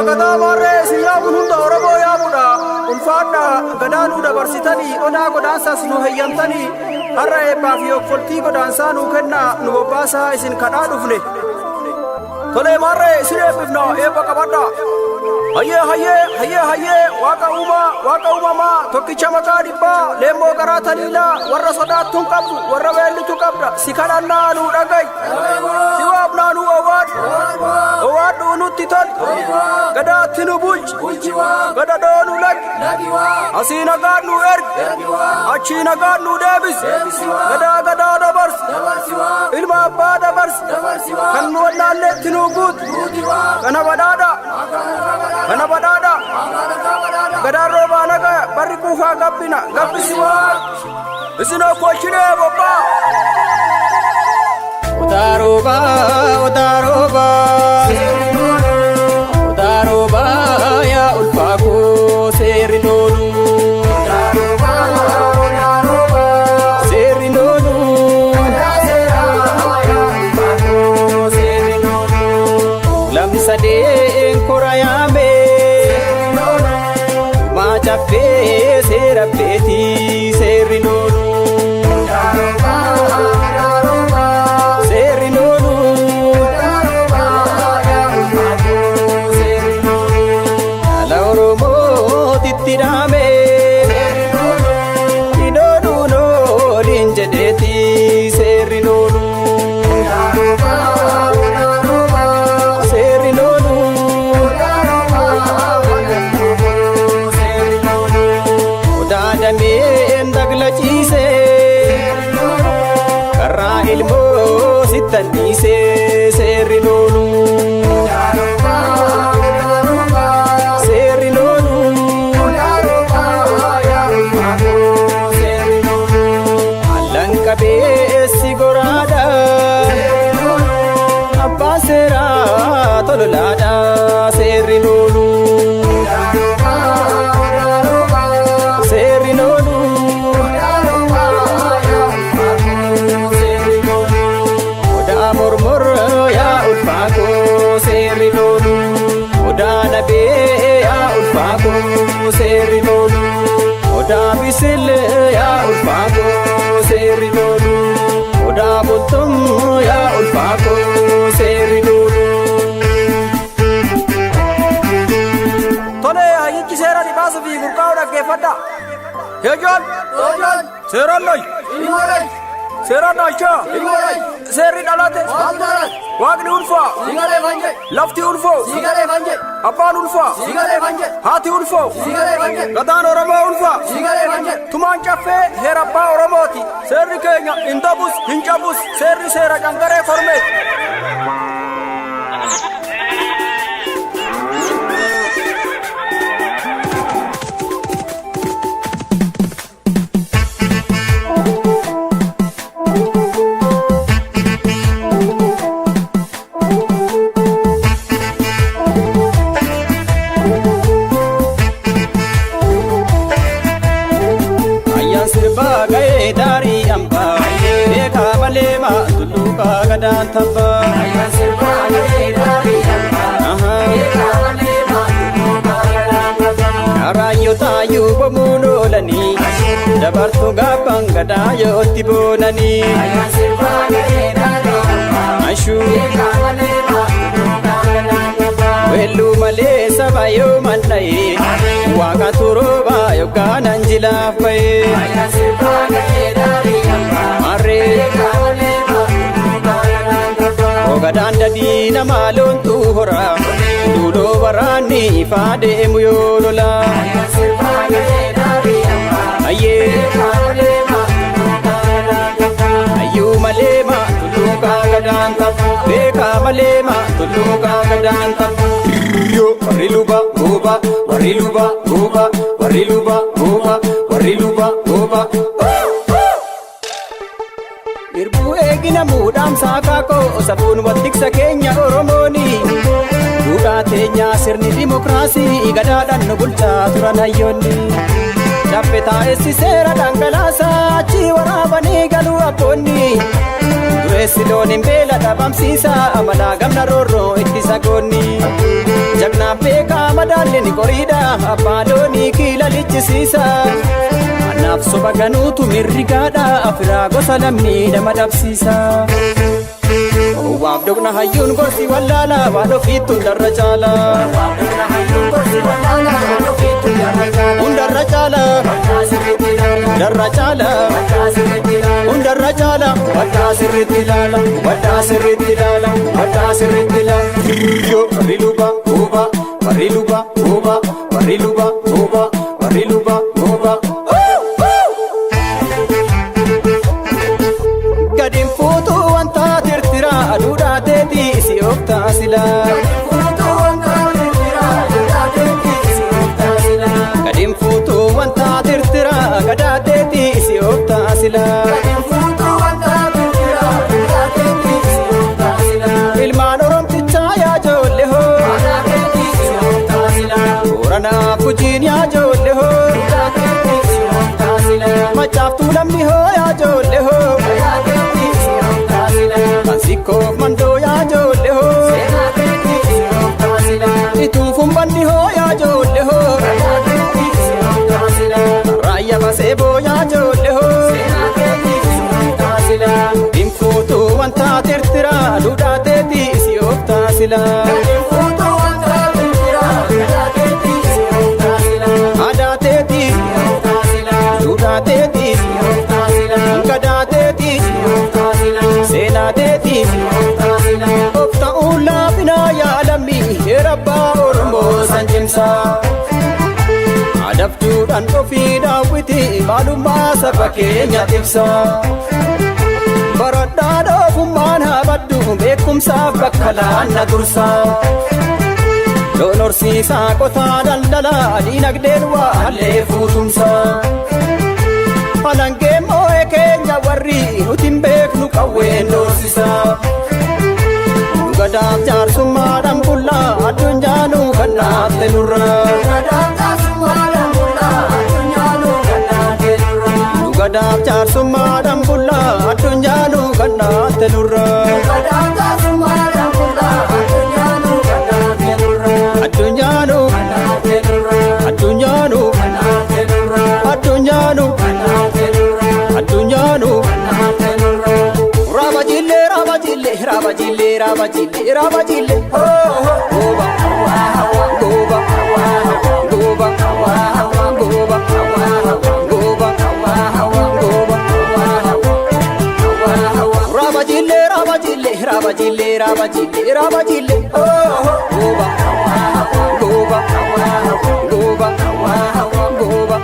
Gadaa maarree isin yaabuun hunda Oromoo yaabuudha. Ulfaadha gadaa nuu dabarsitanii odaa godaansaas nu heyyamtanii har'a eebbaa fi okkoltii godaansaa nuu kennaa nu bobbaasaa isin kadhaa dhufne. Tolee maarree isin eebbifna eebba qabadha. Hayyee hayyee hayyee hayyee waaqa uumaa waaqa uumamaa tokkicha maqaa dhibbaa leemmoo garaa taliilaa warra sodaattuun qabdu warra weellitu qabda si kadhannaa nuu dhagayi si waamnaa nuu owwaadhu owwaadhu nutti toli gadaatti nu bulchi gadadoo nu lagi asii nagaan nu ergi achii nagaan nu deebisi gadaa gadaa dabarsi ilma abbaa dabarsi kan nu wallaalleetti nu guutu kana badhaadha kana badhaadha gadaan roobaa nagaa barri quufaa gabbina gabbisi waa isin okkolchinee bobbaa. Odaa roobaa, odaa roobaa, odaa roobaa yaa ulfaa koo seerri noonu. Seerri noonu. Lamni sadeen kora yaame. Tumaa caffee seera beetii seerri noonu. Seerri noonu. Dhala Oromootitti dhaame. Hidhooduun ooliin jedheeti seerri noonu. Seerri noonu. Odaa dameen dagla ciisee. Karraa ilmoo sittan dhiisee seerri noonu. Seerri noonu. Allan qabeessi goraadha. Abbaan seeraa tololaadha. Seerri noonu. Seerri noonu. Odaa mormor yaa ulfaa koo seerri noonu. Odaa nabee yaa ulfaa koo seerri noonu. Odaa bisil yaa ulfaa koo seerri noonu. Odaa bultum yaa ulfaa koo seerri noonu. Tolee hayyichi seera dhibaasuu fi burqaa'uu dhaggeeffadha. Heejoon seeraan loy seeraan dhaalchaa seerri dhalate waaqni ulfaa lafti ulfoo abbaan ulfaa haati ulfoo gadaan Oromoo ulfaa tumaan caffee heera abbaa Oromooti seerri keenya hin dabus hin cabus seerri seera cangaree kormeeti. Ayyaan sirbaa ga'ee daarii hambaa beekaa malee maa tulluuqaa gadaan tabbaa. Karaayyoo taayyuu bomuun oolanii dabartuu gaaffan gadaa yootti boonanii. Ashuu weelluu malee saba yoo mandha'e waaqa turoobaa yookaan anjilaaf ba'e. Marree Ogadaan dadii namaa loontu hora duuloo waraanni ifaa deemu yoo lola. Ayyee ayyuu malee maa tulluuqaa gadaan tapha beekaa malee maa tulluuqaa gadaan tapha. Warri luba gooba warri luba gooba warri luba gooba warri luba gooba. Irbuu eegina muudhaamsaa kaakoo safuun waltiksa keenya Oromooni. Duudhaa teenyaa sirni dimokiraasii gadaadhaan nu bulchaa turan hayyoonni. Chaappee taa'essi seera dhangalaasaa achi waraabanii galuu abboonni. Duree Dureessi looniin beela dhabamsiisa amalaa gamna roorroo ittisa goonni. Jagnaaf beekaa madaalli ni qoriidha abbaa loonii kiila lichisiisa. Anaaf soba ganuutu mirrigaadha afiraa gosa lammii nama dhabsiisa. Waaf dhugna hayyuun gorsi wallaala waan ofiittu hundarra caala. Hundarra caala. Hundarra caala. Hundarra caala. Waddaa sirriitti ilaala. Waddaa sirriitti ilaala. Waddaa sirriitti ilaala. Warri luba gooba. Warri luba gooba. Warri luba gooba. Warri luba gooba. Gadiin fuutuu wanta tirtira aduudhaa teetii isi of taasila. Gadiin fuutuu wanta tirtira gadaa teetii isi of taasila. Ilmaan Oromtichaa yaa ijoollee hoo. Booranaaf Gujiin yaa ijoollee hoo. Macaaftuu lamni hoo yaa ijoollee hoo. Kansiikoof mandoo yaa ijoollee hoo. Ituufuun banni hoo yaa ijoollee hoo. Raayyaa basee boo yaa ijoollee hoo. Dinfuutuu wanta tirtira duudhaa teetii isi of taasila. Aadaa teetii, duudhaa teetii, gadaa teetii, seenaa teetii, of ta'uun laafinaa yaa lammii heera abbaa Oromoo san cimsaa. Adabduudhaan ofii daawwiti maalummaa saba keenya ibsa. Baradhaa dhoofummaan haa baddu beekumsaaf bakka laanna dursa. Loon horsiisaa qotaa daldalaa diinagdeen waa hallee fuutumsa. Alangee moo'ee keenya warri nuti hin beeknu qawween doorsisa. Nu gadaaf jaarsummaadhaan bullaa addunyaa nu kannaafte nurra. Nu gadaaf jaarsummaadhaan bullaa addunyaa nu kannaafte nurra. Addunyaa nu addunyaa nu addunyaa nu addunyaa nu. Raabajillee raabajillee raabajillee raabajillee raabajillee gooba gooba gooba gooba gooba gooba. Raabajillee raabajillee raabajillee raabajillee raabajillee gooba gooba gooba gooba gooba.